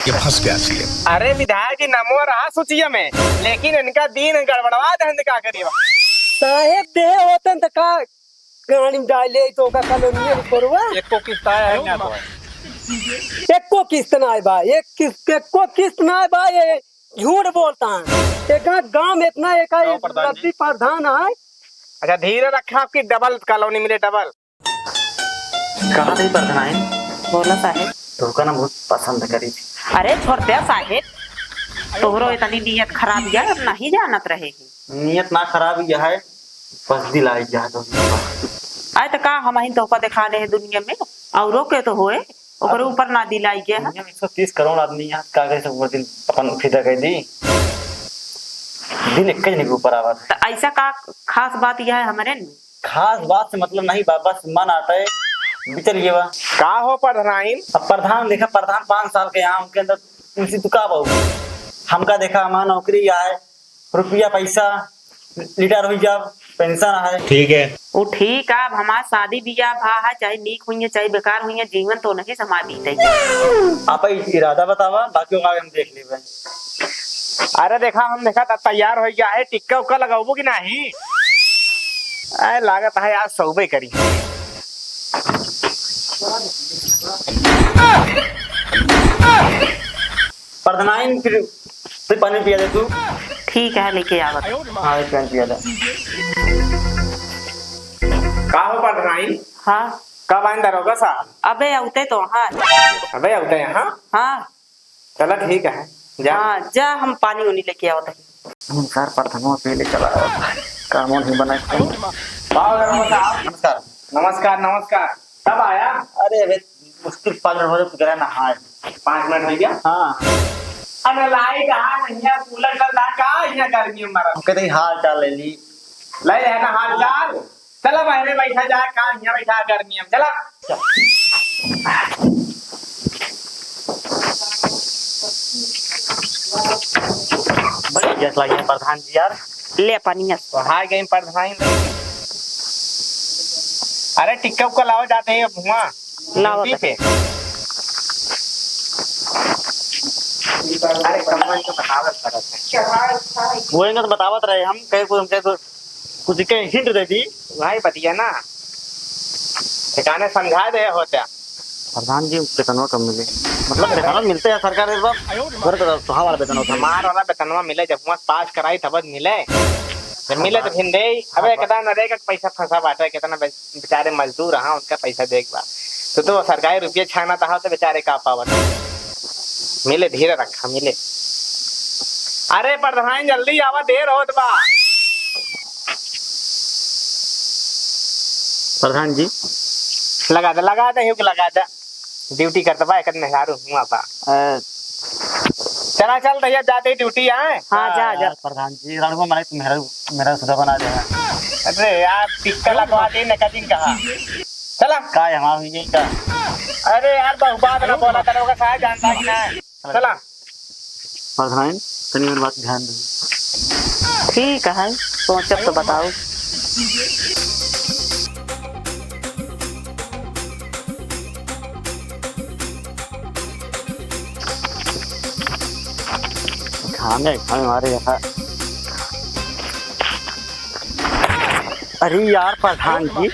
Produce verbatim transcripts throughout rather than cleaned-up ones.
ये फंस गया सीएम। अरे विधायक जी, नमो रहा सूचिया में, लेकिन इनका दिन गड़बड़वा दहन, का करिए? साहेब देहे होतन त का गाड़ी में डाल ले तो का कॉलोनी में पड़वा? एको किस्त आया है ना तो? एको किस्त ना आए बा, एक किस्त, एको किस्त ना आए बा, ये झूठ बोलता है। एक गांव में इतना एक रब्बी प्रधान है। अच्छा, धीरे रखा, आपकी डबल कॉलोनी मिले, डबल। कहा थे प्रधान? बोला साहेब। तोहका ना बहुत पसंद करी थी। अरे छोड़ दे साहेब, तोहरो इतनी नीयत खराब है, हम नहीं जानत रहे ही। नीयत ना खराब ही है, बस दिल आई गया तो। आए तो का, हम ही तोहका दिखा रहे दुनिया में, औरों के तो होए, ओकरे ऊपर ना दिल आई गया है। दुनिया में एक सौ तीस करोड़ आदमी है, का करे सब दिन अपन फिदा कर दी, दिल एक जने के ऊपर आवा। तो ऐसा का खास बात यह है हमारे में? खास बात से मतलब नहीं बा, बस मन आटे बिचल गए बा। का हो प्रधान? अब प्रधान देखा, प्रधान पाँच साल के यहाँ, उनके अंदर उनसे तू का बाबू? हमका देखा, हमारा नौकरी आए, रुपया पैसा, रिटायर हो जाब, पेंशन आए। ठीक है। वो ठीक है, अब हमार शादी बियाह भा है, चाहे नीक हुई है, चाहे बेकार हुई है, जीवन तो नहीं समा बीते। आप इरादा बतावा, बाकी ओका हम देख लेबे। अरे देखा, हम देखा त तैयार हो गया है, टिक्का उक्का लगाबू कि नहीं? आए लागत है आज सौबे करी। प्रधानाइन फिर, फिर पानी पिया दे तू। ठीक है, लेके आवत। हाँ, एक पानी पिया दे। का हो प्रधानाइन? हाँ। कब आइन दरोगा साहब? अबे अउते तो हाँ। अबे अउते हैं, हाँ? हाँ। चला ठीक है, जा। हाँ, जा, हम पानी उनी लेके आवत है। हम सार प्रधानवा पीले चला आवत है। काम नहीं बना। आओ दरोगा साहब। नमस्कार। नमस्कार, नमस्कार। कब आया? अरे, अबे मुश्किल पाँच मिनट हो गया, तू कह रहा नहाए। पाँच मिनट हो गया? हाँ। अरे लाई कहाँ नहीं है, कूलर चलता का, यहाँ गर्मी में मरा। हम कहते हैं हाल चाल ले ली। ले है ना हाल चाल? चला बाहरे बैठा जाए, का यहाँ बैठा गर्मी में, चला। बड़ी गैस लगी है प्रधान जी यार। ले पानी है। तो हाय गई प्रधान। अरे टिक्का उक्का लाओ जाते हैं भुआ। लाओ ड्यूटी पे। अरे कमवा इनका बतावत करत है। वो इनका तो बतावत रहे हम, कहे को, हम कहे को कुछ के हिंट दे दी। वही बतिया ना, ठिकाने समझा दे होता। प्रधान जी, वेतनवा कब मिले? मतलब, वेतनवा मिलते हैं सरकार इस बार। घर का तो हमारा वेतनवा कब मिले? हमार वाला वेतनवा मिले, जब हुआ पास कराई तब मिले, जब मिले तो भिन दे। अबे, हाँ, एकदम नरेगा के पैसा फंसा बाटे, कितना बे-, बेचारे मजदूर, हाँ, उनका पैसा देख बा। तो, तो सरकारी रुपये छाना था, तो बेचारे का पावत। मिले, धीरे रखा, मिले। अरे प्रधान, जल्दी आवा, देर होत बा। प्रधान जी। लगा दे, लगा दे, हुक लगा दे। ड्यूटी करत बा, एक मेहरारू हुआ बा। अ, चला चल भैया, जाते ही ड्यूटी आए। हाँ, जा, जा। यार, प्रधान जी, रणुआ मनाई तो मेहरारू, मेहरारू सुधा बना दे। अरे यार, टिक्का लगवा दे, नका दिन कहा। चला। का है, हमारा हुई यही का? अरे यार, बहु बात ना बोला करो, का साहब जानता ही ना है। चला। प्रधान, तनी मेरी बात ध्यान दे। ठीक है, सोचब तो बताओ। घामे, घामे मारे यहाँ। अरे यार प्रधान जी,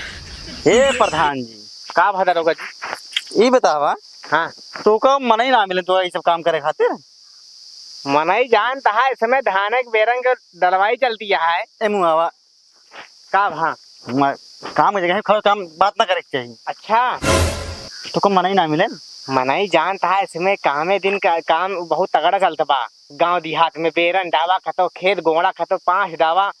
हे प्रधान जी। का भा दरोगा जी? ई बतावा, हाँ। तोका मनई ना मिले तो ई सब काम करे खातिर? मनई जानत है, इस समय धाने के बेरन के डलवाई चलती है। ए मुआवा। का भा? म-, काम के जगह खड़ो काम बात ना करे के चाहिए। अच्छा। तोका मनई ना मिले? मनई जानत है, इस समय कामे दिन का काम बहुत तगड़ा चलत बा। गांव देहात में बेरन डावा खतो, खेत गोड़ा खतो, पांस डावा,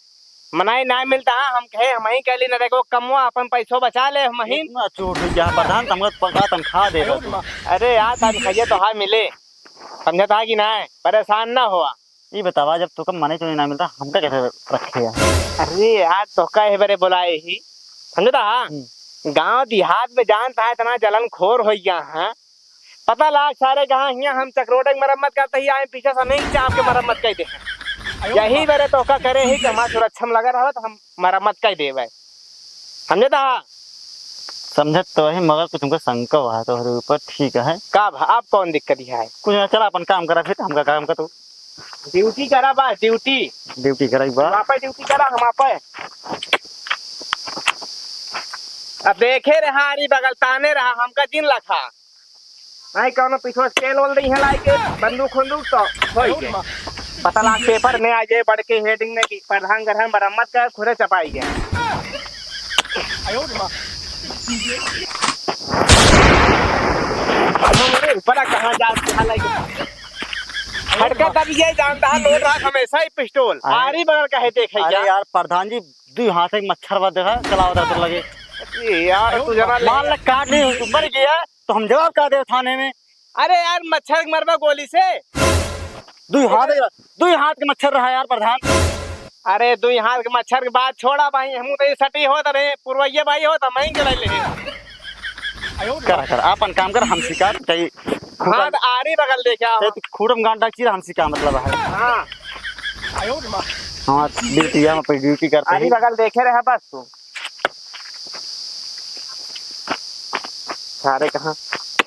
मनई ना मिलता है, हम कहे, हम ही कहली न देखो, कमवा अपन पैसो बचा ले, हम ही। इतना चोट हो गया प्रधान, तुमको पक्का तनख्वाह दे दो। अरे यार, तनख्वाह तो हाय मिले, समझता है कि ना? परेशान ना हुआ। ये बतावा, जब तोका मनई तो नहीं ना मिलता, हमका कैसे रखे है? अरे यार, तोका है बरे बुलाए ही, समझता है? हम्म। गांव देहात में जानता है, इतना जलन खोर हो गया है, पता लाग सारे कहाँ हियाँ हम चकरोटे के मरम्मत करते ही आए, पीछे से नहीं चाप के मरम्मत कर दे। यही बरे तोहका करे ही कि हमार सुरक्षा में लगा रहो तो हम मरम्मत कर देवे। समझे ता? समझत तो है, मगर कुछ हमका शंका है तोहरे ऊपर, ठीक है। का भा, अब कौन दिक्कत है? कुछ ना, चला अपन काम करा फिर, हमका काम का तू। Duty करा बस, duty। Duty करा एक बार। हम आपे duty करा, हम आपे। अब देखे रहा, आरी बगल ताने रहा, हमका जिन लखा। नहीं कौनो पीछे से तेल ओल दी है लाई के, बंदूक उंदूक तो होई गए। पता लाग paper में आ जाए, बड़ के heading में कि प्रधान ग्रहण मरम्मत का खुरे चपाई गया। अब हमरे ऊपर कहाँ जा, कहाँ लाई गए? फटका तब ये जानता है, लोड रहा हमेशा ही पिस्टल। अरे। आरी बगल का है, देखे अरे क्या? यार, प्रधान जी, दुई हाथ एक मच्छर बा, देखा, चलाओ दर लगे। अरे यार, तू जना मान ले, काट ली, मर गया, तो हम जवाब का देव थाने में? अरे यार, मच्छर के मरबा गोली से। दुई हाथ, दुई हाथ के मच्छर रहा यार, प्रधान। अरे, दुई हाथ के मच्छर के बात छोड़ा भाई, हम तो ये सटी होत रहे, पुरवैया भाई होत, हम ही के ले ले। करा, करा, आपन काम कर, हमसे का चाही? हाँ, तो आरी बगल देखे आओ। चाहे तू खूंटम गांठ डाल चीरा, हमसे का मतलब है? हाँ। हमार duty है, हम अपनी duty करते आरी हैं। बगल देखे रहे बस तू। सारे कहाँ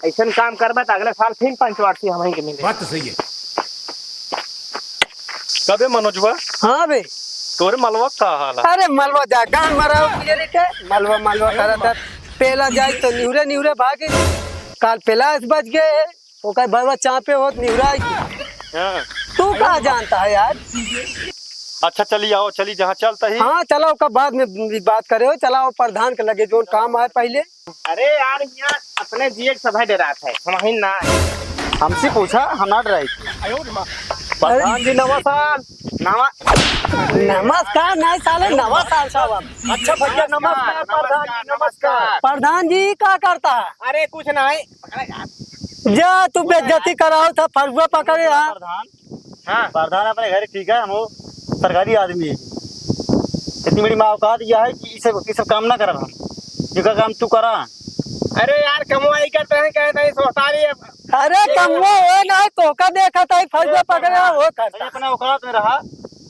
ऐसन काम करबा त अगले साल फिर पंचवर्षी हमही के मिले। बात तो सही है। कबे मनोजवा? हाँ बे। तोरे मलवा का हाल है? अरे मलवा जा, गान मराओ पियरी के, मलवा, मलवा करत है। पेला जाए तो निहुरे, निहुरे भागे। काल पेला से बच गए है, ओकर बरवा चापे होत निहुराई के। हाँ। तू का जानता है यार? अच्छा, चली आओ, चली जहाँ चलता ही। हाँ, चला, ओकर बाद में भी बात करे हो। चला, वो प्रधान के लगे, जोन काम है पहले। अरे यार, यहाँ अपने जिए के सभा डेरात है, हम ही ना। हमसे पूछा, हम ना डराई। प्रधान जी, नवा साल। नवा-, नमस्कार, नहीं साले, नवा साल सब। अच्छा भैया, नमस्कार, नमस्कार, प्रधान जी, नमस्कार। प्रधान जी, का करता है? अरे, कुछ नहीं। जा, तू बेइज्जती कराओ था, फरुआ पकड़े, हाँ। प्रधान, हाँ। प्रधान अपने घर ठीक है, हम वो सरकारी आदमी है। इतनी बड़ी माँ औकात यह है कि इसे, ये सब काम ना करब हम, जेका काम तू करा। अरे यार, कमवाई करते हैं, कहे नहीं सोचता रही है। अरे कमवा हो ना, तोका देखा था, फरुआ पकड़े, वो करता। अपने औकात में रहा,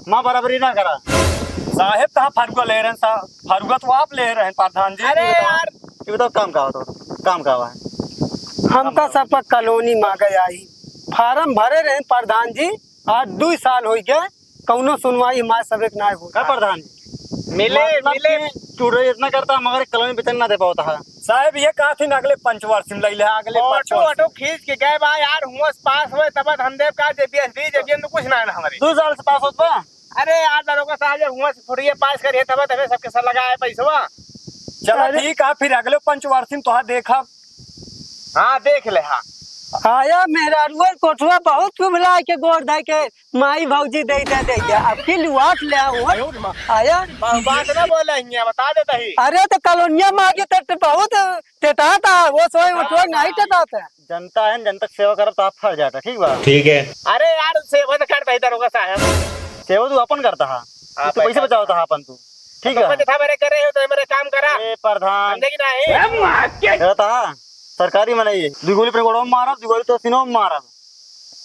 माँ बराबरी ना करा। साहेब, कहाँ फरुआ ले रहे हैं साहब? फरुआ तो आप ले रहे हैं प्रधान जी। अरे यार। ये बताओ, काम का हो तो? काम का हुआ है? हमका सबका कॉलोनी मांगे आई, फार्म भरे रहे प्रधान जी, आज दुई साल होइ गए, कौनो सुनवाई हमारे सब एक ना हो। का प्रधान जी? मिले, मतलब मिले। कि चुड़ैल इतना करता, मगर कॉलोनी वेतन ना दे पावता है। साहब, ये कहा थी ना, अगले पंचवर्षी में लई ले, अगले ऑटो, पंचवर्षी। ऑटो खींच के गए बा यार, हुआ से पास हुए, तब हम देव का जेबीएसडी, जेबीएम तो कुछ ना है ना हमारे। दो साल से पास होत बा? अरे यार, दरोगा साहब, जब हुआ से थोड़ी ये पास करिए, तब, तबे सबके साथ लगाए पैसवा। चलो अरे। ठीक है, फिर अगले पंचवर्षी में तोहार देखब। हाँ, देख ले, हाँ। आया मेहरारुआ कोठवा बहुत कुबला के गोड़ धइ के माई भौजी दे दे दे दे। अब की लुआट ले आओ। आया। बा-, बात ना बोले हियाँ, बता देता ही। अरे तो कॉलोनिया में आके तो बहुत टेटाता, वो सोए वो हाँ, टोए नहीं हाँ। टेटाता। जनता है, जनता के सेवा करब तो आप फर जाता, ठीक बा? ठीक है। अरे यार, सेवा तो करता ही दरोगा साहब। सेवा तू अपन करता हा। हाँ, तू पैसा पैसा बचावता हा अपन तू। ठीक तो है। पैसा था मेरे करे हो तो मेरे काम करा। ए प्रधान। समझे कि नहीं? करता हा। सरकारी में नहीं है। दू गोली अपने गोड़ों में मारब, दू गोली तो सीनों में मारब।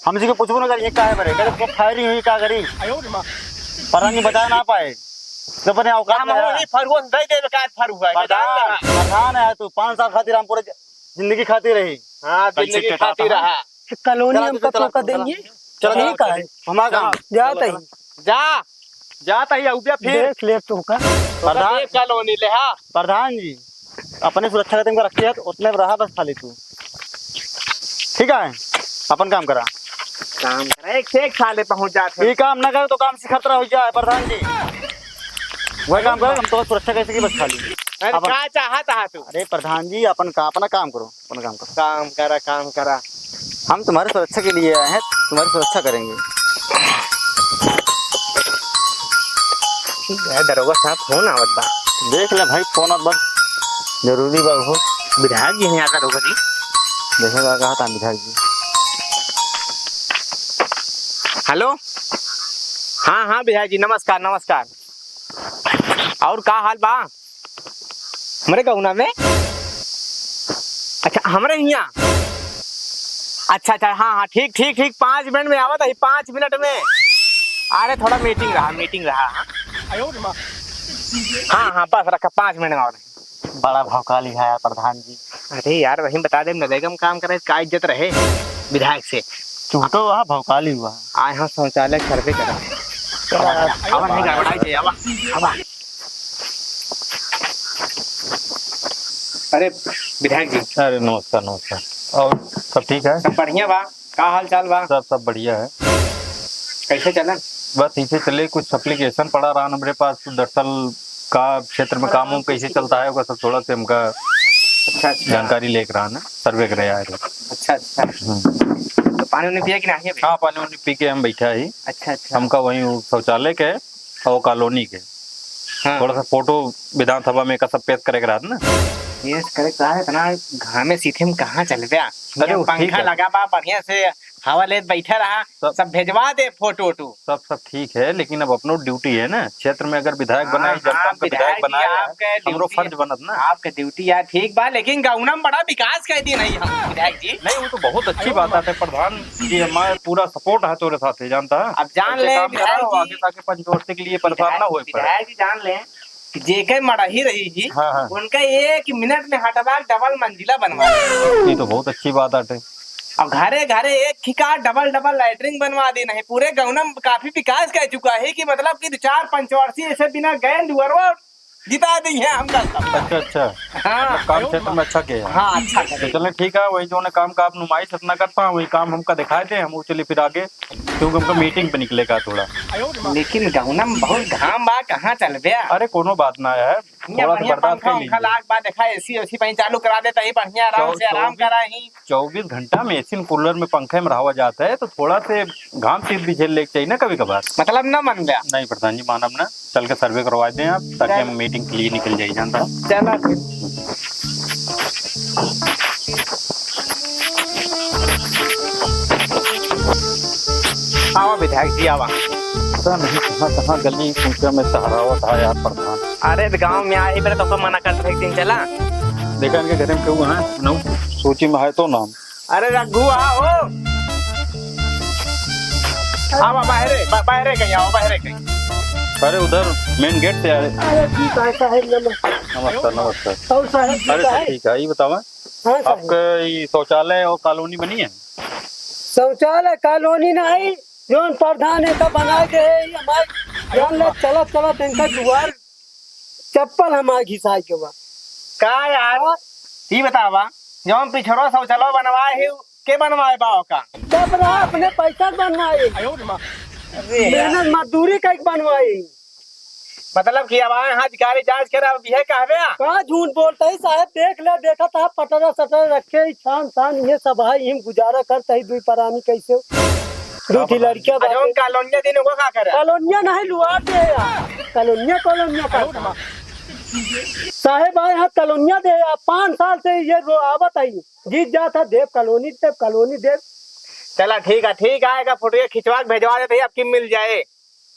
हमसे के पूछबो ना करिए काहे बरे, करे तो firing हुई का करी? प्रधान जी बचा ना पाए। तो अपने औकात हम में रहा। वही फरुआ से दे देबे, का फरुआ है, प्रधान, जान रहा। प्रधान है तू, पाँच साल खातिर हम पूरे जिंदगी खातिर रही। हाँ, कैसे जिंदगी टेटाता खातिर है? रहा। कॉलोनी चला, हमका चला, तोका चला। देंगे। चला, ठीक चला, है। चला। हमारा काम। जाता ही। जा। जाता ही, अउबे फिर। देख ले तोका। प्रधान। देख कॉलोनी ले, हाँ। प्रधान जी, अपने सुरक्षा के तुमको रखे है, तो उतने में रहा बस खाली तू। ठीक है? अपन काम करा। काम करा, एक से एक साले पहुंच जाते हैं। ये काम ना करे तो काम सिखत रहो जाए, प्रधान जी। वही काम करो, हम तो सुरक्षा कैसे की बस खाली। अरे अपन का चाहत हा तू? अरे प्रधान जी, अपन का, अपना काम करो। अपना काम करो। काम करा, काम करा। हम तुम्हारी सुरक्षा के लिए आए हैं, तुम्हारी सुरक्षा करेंगे। ठीक है, दरोगा साहब, फोन आवत बा। देख ले भाई, फोन आवत बा, जरूरी बा हो। विधायक जी हैं यहाँ, दरोगा जी। देखे बा, कहा था विधायक जी। हेलो, हाँ, हाँ, विधायक जी, नमस्कार, नमस्कार। और का हाल बा? हमरे गौना में? अच्छा, हमरे हियाँ? अच्छा, अच्छा, हाँ, हाँ, ठीक, ठीक, ठीक, पाँच मिनट में आवत ही, पाँच मिनट में। अरे, थोड़ा meeting रहा, meeting रहा, हाँ। हाँ, हाँ, बस रखा, पाँच मिनट में आवत ही। बड़ा भौकाली है यार प्रधान जी। अरे यार, वही बता दे, नरेगा में काम करे, का इज्जत रहे विधायक से? तू तो वहाँ भौकाली हुआ। आए हो शौचालय सर्वे करे। आवा, आवा, नहीं गड़बड़ाई जाए, आवा, आवा। अरे विधायक जी। अरे नमस्कार, नमस्कार। और सब ठीक है? सब बढ़िया बा। का हाल चाल बा? सब, सब बढ़िया है। कैसे चलन? बस ऐसे चले, कुछ application पड़ा रहा हमरे पास, तो दरअसल का क्षेत्र में काम वाम कैसे चलता है, ओकर सब थोड़ा से हमका अच्छा, अच्छा। जानकारी लेके रहा ना, सर्वे करे आए रहे। अच्छा, अच्छा। हम्म। तो पानी उनी पिया कि नहीं अभी? हाँ, पानी उनी पी के हम बैठा ही। अच्छा, अच्छा। हमका वहीं वो शौचालय के और कॉलोनी के हाँ। थोड़ा सा फोटो विधानसभा में का सब पेश करे के रहत ना। पेश करे के रहत, इतना घामे सीथे में कहाँ चलबे? अरे, यहाँ वो ठीक पंखा है। लगा बा, बढ़िया से हवा लेत बैठा रहा, सब सब भेजवा दे फोटो वोटो। सब, सब ठीक है, लेकिन अब अपनो ड्यूटी है ना, क्षेत्र में अगर विधायक हाँ, बनाए, जनता हाँ, का विधायक विधायक जी, बनाए, आपके हमरो ड्यूटी फर्ज है। बनत ना। आपके ड्यूटी यार ठीक बा, लेकिन गौनम बड़ा विकास कर दी नहीं हम विधायक जी। नहीं, वो तो बहुत अच्छी बात है प्रधान जी, हमारा पूरा सपोर्ट है तोरे साथे, जानता है? अब जान ऐसे ले काम विधायक कराओ, जी। आगे ताकि पंचवर्षी के लिए परेशान विधायक, ना होए पड़े। विधायक जी जान ले कि जेकर मड़ही रही जी, हाँ, हाँ। उनका एक मिनट में हटवा के डबल मंजिला बनवा दे। ये तो बहुत अच्छी बात आटे। अब घरे घरे एक ठिका डबल डबल लैट्रिन बनवा दे नहीं, पूरे गौनम काफी विकास कर चुका है कि मतलब कि चार पंचवर्षी ऐसे बिना गए दुअरवा जिता दी है हमका। अच्छा, अच्छा। हाँ। मतलब काम क्षेत्र में अच्छा किया है। हाँ, अच्छा तो करे। चलें, ठीक है, वही जो काम का आप नुमाइश इतना करता है, वही काम हमका दिखाए दे, हम वो चलिए फिर आगे, क्योंकि हमका मीटिंग पे निकले का थोड़ा। लेकिन गौनम बहुत घाम बा, कहाँ चलबे? अरे कोनो बात ना है, बढ़िया, थोड़ा सा बढ़िया बर्दाश्त पंखा कर उंखा लीजिए। लाग बा, देखा एसी ओसी वहीं चालू करा देता ही, बढ़िया आराम चौ-, से आराम चौबीस, करा ही। चौबीस घंटा में एसी कूलर में पंखे में रहा जाता है, तो थोड़ा से घाम शीत भी झेल लेके चाहिए ना कभी कभार। मतलब ना मन गया। नहीं प्रधान जी, मानब ना। चल के सर्वे करवा दें आप, ताकि चल। हम मीटिंग के लिए निकल जाए, जानता है? चला फिर। आवा विधायक जी, आवा। पता नहीं कहाँ, कहाँ गली कूचा में टहरावत है यार प्रधान। अरे, तो गाँव में आए, मेरे तो को मना कर एक दिन चला। देखा इनके घर में क्यों है? नौ सोची में है तो नाम। अरे रघु, आओ। आवा बाहरे, बा-, बाहरे कहीं, आवा बाहरे कहीं। अरे उधर मेन गेट से आए। अरे ठीक है साहेब, नमस्कार। नमस्कार, नमस्कार। और साहेब ठीक है? अरे सब ठीक है, ये बतावा। हाँ साहेब। आपका ये शौचालय और कॉलोनी बनी है? शौचालय कॉलोनी नहीं, जौन प्रधान है तब बनाए दे, ये हमारे जान ले चलत चलत इनका दुआर चप्पल हमार घिसाई के बा। का यार? हाँ। ई बतावा, जौन पिछड़वा शौचलवा बनवाए है, के बनवाए बा ओका? तब रहा अपने पैसा से बनवाए। अरे यार। मेहनत मजदूरी कइके बनवाए। मतलब कि अब आए हाथ गाड़ी जांच करे, अब यह कहबे? का झूठ बोलता है साहेब, देख ले, देखा था पटरा सटरा रखे, छान छान ये सब है, इम गुजारा करता है, दुई परानी कैसे? दू ठी लड़कियां आ, जौन बाटे। कॉलोनिया दिन ओका का करे? कॉलोनिया नहीं लुआ दे यार। कॉलोनिया, कॉलोनिया का? साहेब आए हैं कॉलोनिया दे यार। पाँच साल से ये रो आवत है। जीत जात है देव कॉलोनी, देव कॉलोनी, देव। चला ठीक है, ठीक है, एका फोटो खिंचवा के भेजवा देते हैं, आपकी मिल जाए।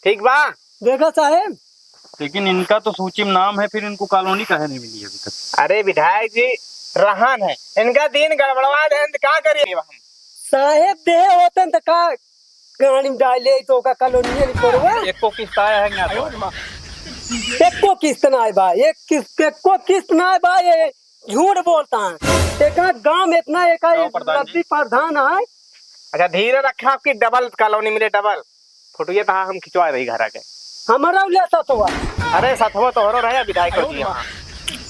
ठीक बा? देखा साहेब। लेकिन इनका तो सूची में नाम है, फिर इनको कॉलोनी काहे नहीं मिली अभी तक? अरे विधायक जी, रहन है, इनका दिन गड़बड़वा दे, तो का करिए हम? साहेब देहे होतन तो का गाड़ी में डाल ले तो का कॉलोनिया नहीं पड़वा। एको किस्त आया है यहाँ तो? एको किस्त ना आए बा, एक किस्त, एको किस्त ना आए बा, ये झूठ बोलता है। एका गांव में इतना एका बताओ प्रधान जी। रद्दी प्रधान है। अच्छा, धीरे रखा, आपकी डबल कॉलोनी मिले, डबल। फोटो ये तहा हम खिंचवा रही घर आके। हमारा ले सतवा। अरे सतवा तोहरो रहे विधायक जी यहाँ।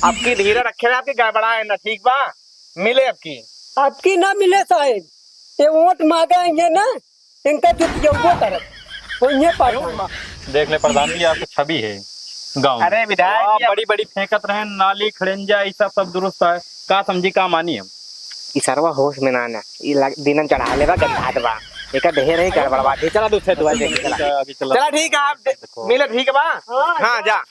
आपकी धीरे रखे रहे, आपकी गड़बड़ाए ना, ठीक बा? मिले आपकी। आपकी ना मिले साहेब, ये वोट मांगा है ना, इनका जुतियौबो करब। वही पाठा। देख ले प्रधान जी, आपकी छवि है गाँव में। अरे विधायक जी, बड़ी बड़ी फेंकत रहे, नाली खड़ेंजा, ये सब, सब दुरुस्त है। का समझी, का मानी हम? ई सरवा होश में ना ना, ई लग-, दिनम चढ़ा लेबा, गंधात बा। एका देहे रही गड़बड़वा, ठीक, चला दूसरे दुआर देखे, चला। ठीक है, अभी चला। चला ठीक है, आप दे-, देखो। मिले ठीक बा? हाँ, हाँ, जा।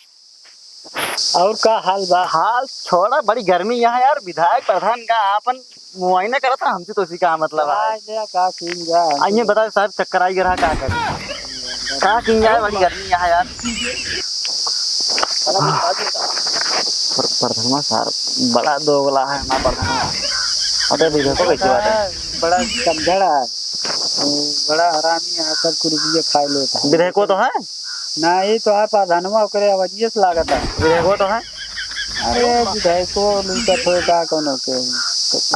और का हाल बा? हाल छोड़ा, बड़ी गर्मी यहाँ यार, विधायक प्रधान का आपन मुआयना करत रहा हमसे, तो उसी का मतलब है। का किन जा? आइए बता साहब, चक्कर आई रहा, का करे? का किन जाए, बड़ी गर्मी यहाँ यार। पर-, प्रधनमा सार बड़ा दोगला है हमारा प्रधनमा। अरे विधायक को कैसी बात है? बड़ा समझड़ा है, बड़ा हरामी है, सब कुछ रुपये खा लेता है। विधायको तो है? नहीं तो है प्रधनमा, ओकरे आवाजिए से लागत है। विधायको तो है? अरे विधायक को लूटा थोड़े का कोनो के।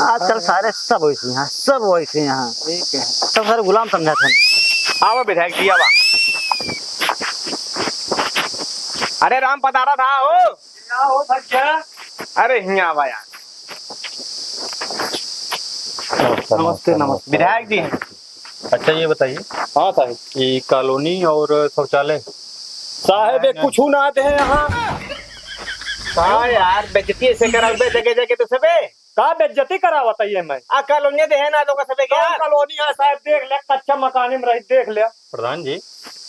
आजकल सारे सब वैसे हैं, सब वैसे हैं। ठीक है। सब सारे गुलाम समझा थे। आवा विधायक जी, आवा। अरे राम पधारा था हो। क्या हो भैया? अरे हियाँ आवा यार। नमस्ते, नमस्ते। विधायक जी हैं। अच्छा, ये बताइए। हाँ साहब। ये कॉलोनी और शौचालय? साहब, ये कुछ ना दे यहाँ। हाँ यार, बेइज्जती ऐसे करावे जगह जगह तो सबे। का बेइज्जती करावत है ये मैं? आ कॉलोनी दे है ना तो का सबे कौन क्या? कॉलोनी है साहब? देख ले, कच्चा मकान में रही, देख ले। प्रधान जी,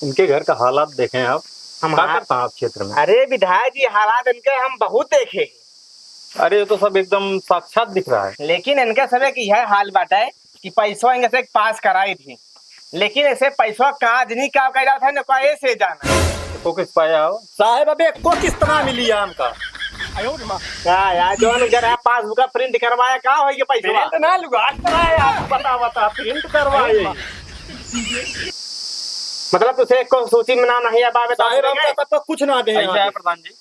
इनके घर का हालात देखें आप। हम का हाल करता है आप क्षेत्र में? अरे विधायक जी, हालात इनके हम बहुत देखे हैं। अरे, ये तो सब एकदम साक्षात दिख रहा है। लेकिन इनका सबे की यह हाल बाटे कि पैसवा इनका से पास कराई थी, लेकिन ऐसे पैसवा का आदमी का कैला था, न का ऐसे जाना। तो किस पाया हो? साहब, अबे एको किस्त ना मिली है हमका। का यार, जौन जरा पासबुक का प्रिंट करवाया, का हो ये पैसवा? प्रिंट ना, लुगाट कराया, बता, बता, प्रिंट करवाए। मतलब, तुझे एको सूची में नाम नहीं है, बाबे, साहब, हमका सबका कुछ ना दे ऐसा है। प्रधान जी,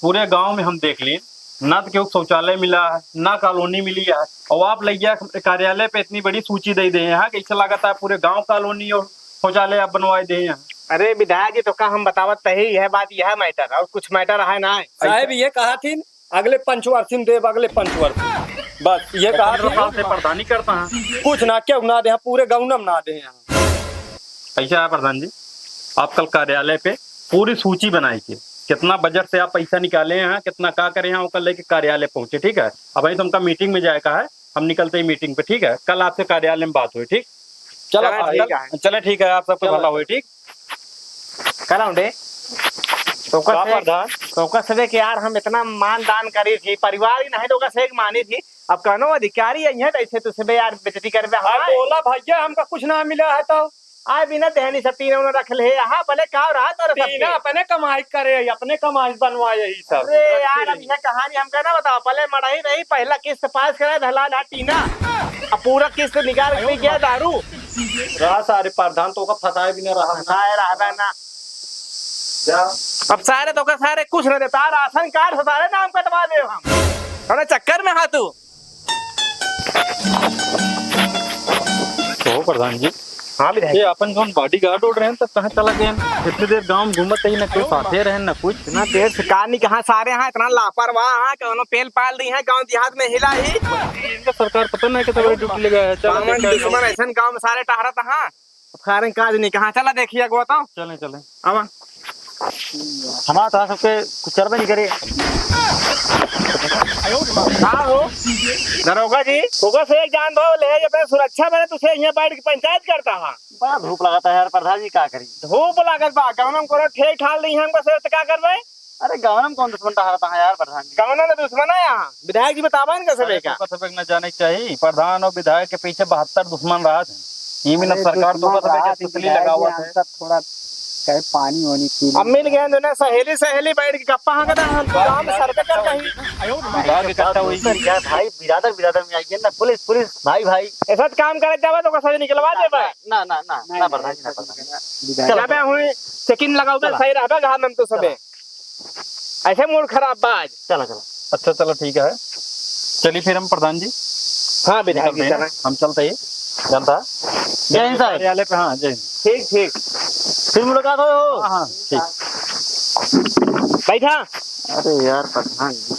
पूरे गांव में हम देख लिए, ना तो केहू शौचालय मिला है, ना कॉलोनी मिली है, और आप लइया कार्यालय पे इतनी बड़ी सूची दे दे हैं कि ऐसा लागत है पूरे गांव कॉलोनी और शौचालय आप बनवाए दे हैं। अरे विधायक जी, तो का हम बतावत तही, यह बात, यह मैटर, और कुछ मैटर है ना। साहब, ये कहा थी, अगले पंचवर्षी में देब, अगले पंचवर्षी। बस, ये तो कहा पंद्रह थी, साल से प्रधानी करता है। कुछ ना, क्यों ना दे, पूरे गाँव में ना दे हैं। ऐसा है प्रधान जी, आप कल कार्यालय पे पूरी सूची बनाई के, कितना बजट से आप पैसा निकाले हैं, कितना का करे हैं, ओकर लेके कार्यालय पहुँचे, ठीक है? अबहीं तो हमका मीटिंग में जाए का है, हम निकलते ही मीटिंग पे, ठीक है? कल आपसे कार्यालय में बात हुई, ठीक? चलो, चलो, ठीक है। चलो, ठीक है, आप सबका चलो। भला होई, ठीक? का लौंडे, तोका का से, प्रधान? तोका से देख यार, हम इतना मान दान करी थी, परिवार ही नहीं तोका से एक मानी थी, अब कौनो अधिकारी है, यह ऐसे तुझसे बे यार बेइज्जती करबे अरे हमारे। बोला भैया, हमका कुछ ना मिला है तो। आए बिना देहनी सब टीना उना रख ले, यहाँ भले का रहा तोरे सब टीना के। अपने कमाई करे, अपने कमाई बनवाए यही सब। अरे यार, अब यह कहानी हमका ना बताओ, पहले मड़ही रही, पहला किस्त पास करे, धला ना टीना, अब पूरा किस्त निकाल के पी गया दारू। रहा सारे प्रधान तोका फंसाए बिना रहा ना। फंसाए रहबे ना। जा। अब सारे तोका सारे कुछ ना देता, राशन कार्ड से सारे नाम कटवा दे हम। थोड़ा चक्कर में हा तू। तो प्रधान जी, हाँ विधायक। ये अपन जौन बॉडीगार्ड उड़ रहे हैं, तब कहाँ चला गए हैं? इतनी देर गाँव में घूमत ही ना, कोई साथे रहे ना कुछ। इतना देर से का नहीं कहाँ सारे हैं, इतना लापरवाह हैं, कौनो पेल पाल रही हैं, गाँव देहात में हिला ही। इनका सरकार पता नहीं कितना बड़ी ड्यूटी लगा है। चलो पावन देखते हैं। दुश्मन ऐसन गाँव में सारे टहरत हैं। अब सारे काज नहीं कहाँ, चला देखिए अगुआ तो। चलें, चलें। आवा। हमारा तो सबके कुछ चलबे नहीं करे। का हो? दरोगा जी, तोका से एक जान दो, ले अपने सुरक्षा में, तुझे यहाँ बैठ के पंचायत करता है। बड़ा धूप लगाता है यार प्रधान जी, का करी? धूप लागत बा, गाँव में कोनो ठेक ठाल नहीं है हमको से, तो का करबे? अरे गाँव में कौन दुश्मन टहरता है यार प्रधान जी? गाँव में दुश्मन है यहाँ। विधायक जी बतावन का सबे अरे, का? तो सबे न जाने के चाहिए। प्रधान और विधायक के पीछे बहत्तर दुश्मन रहत हैं। ये भी न अरे, सरकार तो दुश्मन बस रहत हैं, सुतली विधायक लगावत जी, है। हम सब थोड़ा कहे पानी वानी पी अब ले। मिल गए दोनों सहेली, सहेली बैठ के गप्पा हाँकत हैं, हम तो गाँव में सर्वे कर रही। विभाग इकट्ठा हुई। दोस्त यार, भाई, बिरादर, बिरादर में आइए ना, पुलिस, पुलिस, भाई, भाई। ऐसा काम करे जावे तो ओकर सजा निकलवा देबे। ना, ना, ना, ना, ना, प्रधान जी, ना, प्रधान जी। विधायक चलो, जाबे हुई, चेकिंग लगाओ, चला। सही रहबे, घाम में तो सबे। चला। ऐसे मूड खराब बा आज। चला, चला। अच्छा, चलो, ठीक है। चलिए फिर हम प्रधान जी। हाँ, विधायक जी, निकलते हैं ना। चला। हम चलते हैं। जनता। जय हिंद साहब। कार्यालय पे, हाँ, जय हिंद। ठीक, ठीक। फिर मुलाकात हो, हो। हाँ, हाँ, ठीक। बैठा। अरे यार, प्रधान जी।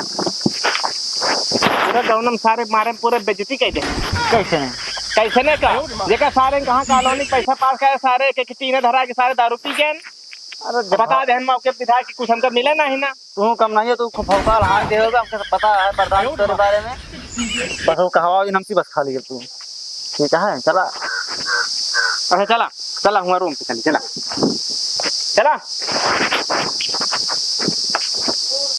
पूरा गाँव में सारे मारे, पूरे बेइज्जती कर दे। कैसे? कैसे ने का? जेका सारे कहाँ कॉलोनी पैसा पास करे, सारे के, के टीने धरा के सारे दारू पी गए। अरे जब बता दे, हम मौके पे विधायक कि कुछ हमका मिले नहीं ना। तू कम नहीं है, तू खूब भौकाल हाँक दे होगा, हमको सब पता है प्रधान जी तेरे बारे में। बस वो कहवा भी हमसे बस खा लिए तू। ठीक है, चला। अच्छा, चला, चला, हुआ रूम पे चली, चला, चला।